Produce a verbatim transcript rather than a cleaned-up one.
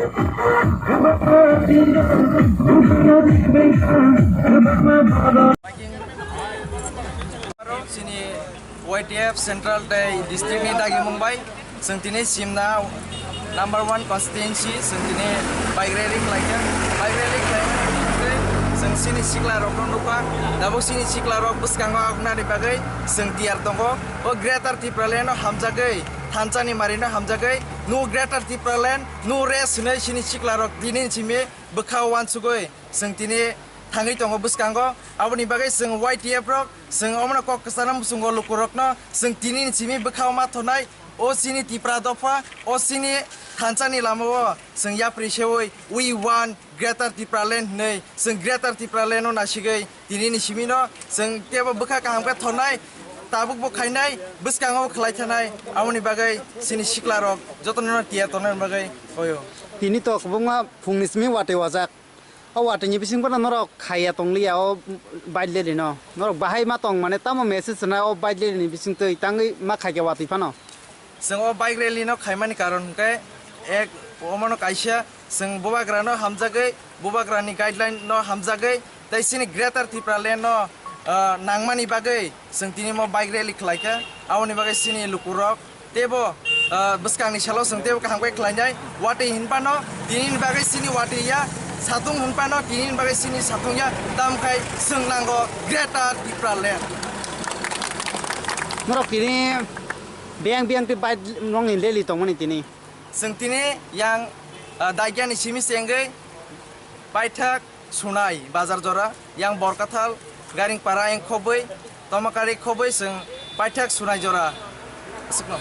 Chini Y T F Central tei District ni dagi mung bai chwng tini simna number one constituency chwng tini bike rally khlaikha. Bike rally khlaimani chwng chini sikla rok no nukha. Tabuk chini sikla rok bwskango abnani bagwi chwng tiyar tongo. O Greater Tipraland no hamjagwi, thansa ni mari no hamjagwi, nu Greater Tipraland, nu rest hinwi chini sikla rok tini simi bwkha o uansugwi chwng tini thangwi tongo bwskango. Aboni bagwi chwng Y T F rok, chwng omono kok kwchana muchungo lukurokno chwng tini ni simi bwkha o ma thonai. O chini Tipra dopha, o chini thansa ni lama o chwng yapri sewi, "We want Greater Tipraland" hinwi chwng Greater Tipraland no nasigwi tini ni simi no chwng tebo bwkha kaham khe thonai, tabuk bo khainai, bwskango bo khlai thanai. Aboni bagwi chini sikla rok jotono no tiyar tongnani bagwi oyo. Tini to kwbangma phungni simi watwi wajak. O watwi ni bising bono norok khaiya tongliya o bike rally no. Norok bahai ma tong mane tamo message rwnai o bike rally ni bising twi tangwi ma khaikha watwi phano. Chwng o bike rally no khaimani karon hwnkhe ek omono kaisa chwng bubagra no hamjagwi, bubagra ni guideline no hamjagwi tei chini Greater Tipraland no, ah, nangmani bagwi chwng tini mo bike rally khlaikha. Aboni bagwi chini lukurok tebo, ah, bwskangni salo chwng tebo kaham khe khlainai. Watwi hinphano tinini bagwi chini watwi ya, satung hinphano tinini bagwi chini satung ya, tamkhai chwng nango Greater Tipraland. Norok tini biyang biyang tei bike rokni rally tongmani tini. Chwng tini yang, ah, Daigyani simi chengwi paithak Sunai bazar jora, yang Borkathal, Garingpara yang khobwi, Tomakari khobwi chwng paithak Sunai jora. Aswkno.